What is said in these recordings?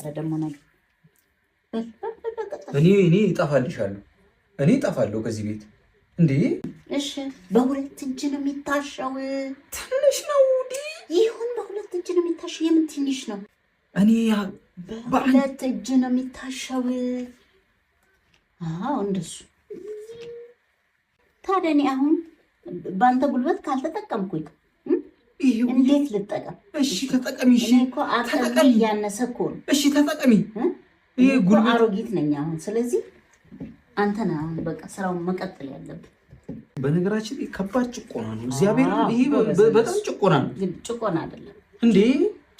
ታቦካለህ ደግሞ ነገር። በል በል በል ቀጥል። እኔ እጠፋልሻለሁ። እኔ እጠፋለሁ ከዚህ ቤት እንዴ። እሺ በሁለት እጅ ነው የሚታሸው። ትንሽ ነው ዲ ይሁን በሁለት እጅ ነው የሚታሸው። የምን ትንሽ ነው? እኔ በሁለት እጅ ነው የሚታሸው። አዎ እንደሱ። ታዲያ እኔ አሁን በአንተ ጉልበት ካልተጠቀምኩኝ እንዴት ልጠቀም? እሺ ተጠቀሚ። እሺ እኔ እኮ አቅሜ ተጠቀሚ። እያነሰ እኮ ነው። እሺ ተጠቀሚ። ይሄ እኔ እኮ ጉልበት አሮጊት ነኝ አሁን። ስለዚህ አንተ ነህ አሁን በቃ ስራውን መቀጠል ያለብህ። በነገራችን ላይ ከባድ ጭቆና ነው። እግዚአብሔር ይሄ ጎበዝ በጣም ጭቆና ነው። ግን ጭቆና አይደለም፣ እንዴ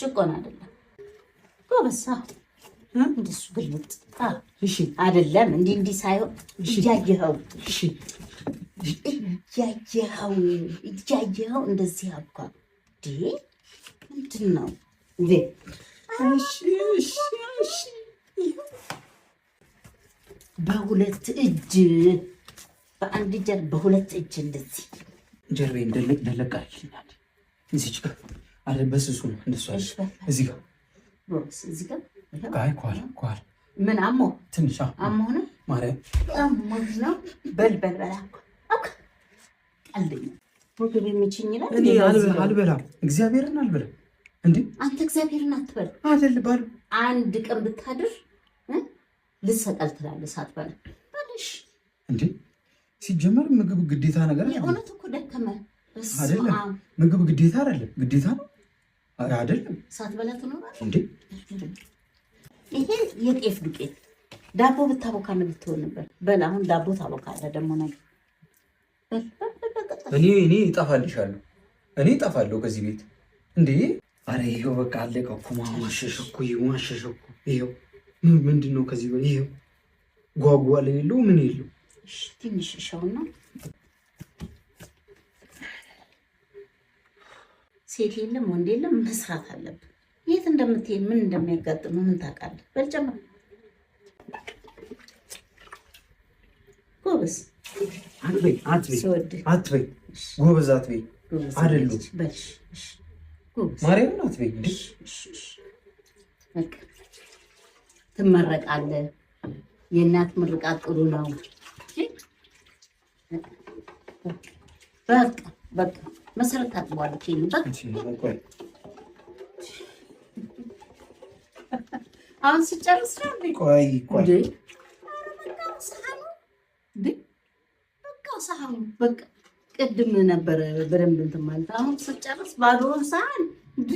ጭቆና አይደለም። ጎበዝ። አዎ እንደሱ ግልብጥ። አዎ እሺ አይደለም እንዲህ እንዲህ ሳይሆን እያየኸው እሺ እያየኸው እያየኸው እንደዚህ አብኳ እንዴ ምንድን ነው እንዴ? እሺ እሺ እሺ በሁለት እጅ፣ በአንድ እጅ አይደል፣ በሁለት እጅ እንደዚህ። ጀርባዬን ደለቅ ደለቅ አድርጊልኛል። እዚች ጋር አለ በስሱ ነው እንደሱ አለ። እሺ በል። እዚህ ጋር። ጎበዝ፣ እዚህ ጋር ይኸው። አይ ከኋላ ከኋላ። ምን አሞ ትንሽ አዎ። አሞ ነው። ማርያም። አሞ ነው። በል በል በል አብኳ አብኳ። ቀልደኛ ምግብ የሚችኝ ይላል። እኔ አልበላም፣ እግዚአብሔርን አልበላም። እንዴ አንተ እግዚአብሔርን አትበል። አይደል ባል አንድ ቀን ብታድር ልሰቀል ትላለህ ሳትበላ። በልሽ። እንዴ ሲጀመር ምግብ ግዴታ ነገር አይደለም። የእውነት እኮ ደከመ። በስመ አይደለም። አብ። ምግብ ግዴታ አይደለም። ግዴታ ነው አይደለም። ሳትበላ ትኖራለህ። እንዴ ይሄ የጤፍ ዱቄት ዳቦ ብታቦካ ነው ብትሆን ነበር። በል አሁን ዳቦ ታቦካለህ ደግሞ ነገር። በል በል በል በል ቀጥል። እኔ እጠፋልሻለሁ። እኔ እጠፋለሁ ከዚህ ቤት እንዴ። አረ ይኸው በቃ አለቀ እኮ። ማሸሸ እኮ ይኸው ማሸሸ እኮ ይኸው። ምን ምንድን ነው ከዚህ በላይ? ይኸው ጓጓ የለው ምን የለው። እሺ ትንሽ እሻውና ሴት የለም ወንድ የለም መስራት አለብን። የት እንደምትሄድ ምን እንደሚያጋጥም ምን ታውቃለህ? በል ጨምር። ጎበዝ። አትበይ አትበይ። ስወድህ። አትበይ ጎበዝ አትበይ። ጎበዝ። አይደሉም። በል እሺ፣ እሺ፣ ጎበዝ። ማርያምን አትበይ እንዴ። እሺ፣ እሺ። በቃ ትመረቃለህ። የእናት ምርቃት ጥሩ ነው። በቃ በቃ መሰረት ታጥቧለች። ይሄን በቃ አሁን ስጨርስ ነው እንዴ? ቆይ ቆይ። እንዴ ኧረ በቃ ሰሃኑ እንዴ በቃ ሰሃኑ በቃ ቅድም ነበረ በደንብ እንትን ማለት አሁን ስጨርስ ባዶውን ሰሃን እንዴ።